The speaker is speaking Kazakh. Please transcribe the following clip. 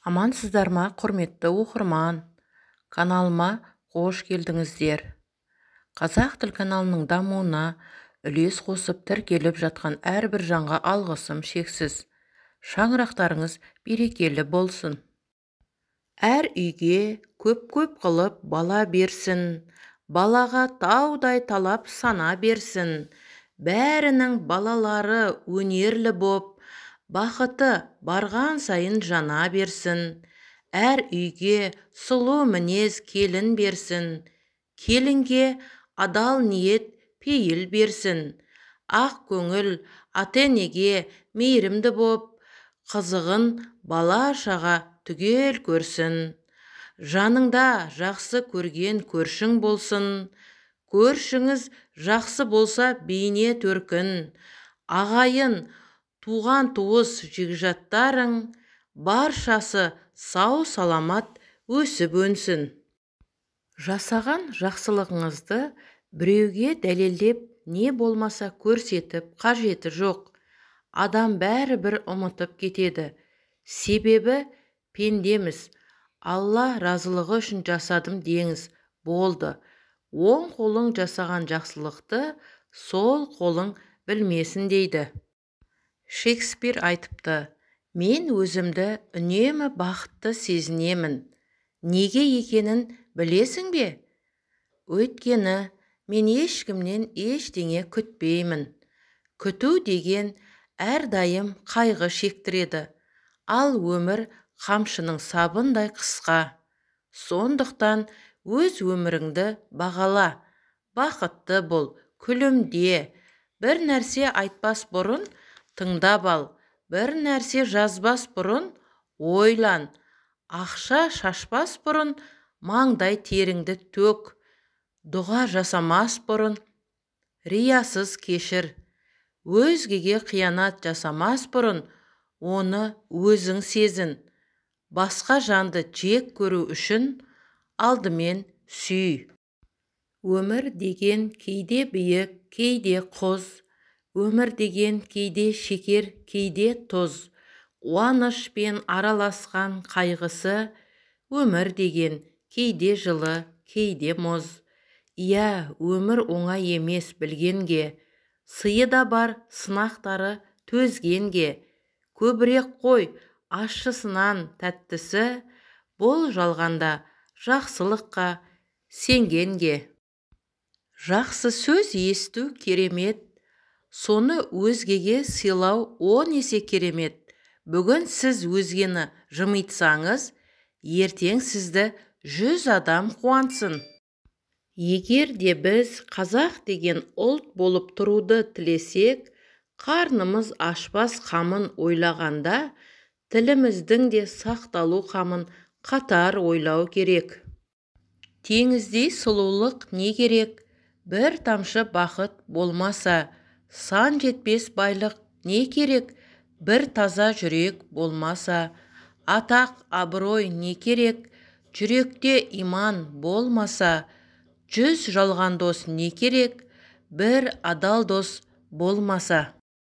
Амансыздар ма, құрметті оқырман? Каналыма қош келдіңіздер. Қазақ тіл каналының дамуына үлес қосып тіркеліп жатқан әрбір жанға алғысым шексіз. Шаңырақтарыңыз берекелі болсын. Әр үйге көп-көп қылып бала берсін, балаға таудай талап сана берсін. Бәрінің балалары өнерлі боп, бақыты барған сайын жана берсін. Әр үйге сұлу мінез келін берсін, келінге адал ниет пейіл берсін. Ақ көңіл ата-енеге мейірімді боп, қызығын бала-шаға түгел көрсін. Жаныңда жақсы көрген көршің болсын, көршіңіз жақсы болса бейне төркін. Ағайын, туған-туыс жекжаттарың баршасы сау-саламат өсіп-өнсін. Жасаған жақсылығыңызды біреуге дәлелдеп, не болмаса көрсетіп қажеті жоқ. Адам бәрібір ұмытып кетеді. Себебі пендеміз. Алла разылығы үшін жасадым деңіз, болды. Оң қолың жасаған жақсылықты сол қолың білмесін дейді. Шекспир айтыпты: мен өзімді үнемі бақытты сезінемін. Неге екенін білесің бе? Өйткені мен ешкімнен ештеңе күтпеймін. Күту деген әрдайым қайғы шектіреді. Ал өмір қамшының сабындай қысқа. Сондықтан өз өміріңді бағала, бақытты бол, күлімде. Бір нәрсе айтпас бұрын тыңдап ал, бір нәрсе жазбас бұрын ойлан, ақша шашпас бұрын маңдай теріңді төк, дұға жасамас бұрын риясыз кешір, өзгеге қиянат жасамас бұрын оны өзің сезін, басқа жанды жек көру үшін алдымен сүй. Өмір деген кейде биік, кейде құз, өмір деген кейде шекер, кейде тұз, қуанышпен араласқан қайғысы, өмір деген кейде жылы, кейде мұз. Иә, өмір оңай емес білгенге, сыйы да бар сынақтары төзгенге. Көбірек қой ащысынан тәттісі, бұл жалғанда жақсылыққа сенгенге. Жақсы сөз есту керемет, соны өзгеге сыйлау 10 есе керемет. Бүгін сіз өзгені жымитсаңыз, ертең сізді 100 адам қуантсын. Егер де біз қазақ деген ұлт болып тұруды тілесек, қарнымыз ашпас қамын ойлағанда, тіліміздің де сақталу қамын қатар ойлау керек. Теңіздей сұлулық не керек, бір тамшы бақыт болмаса, сан жетпес байлық не керек, бір таза жүрек болмаса, атақ абырой не керек, жүректе иман болмаса, 100 жалған дос не керек, бір адал дос болмаса.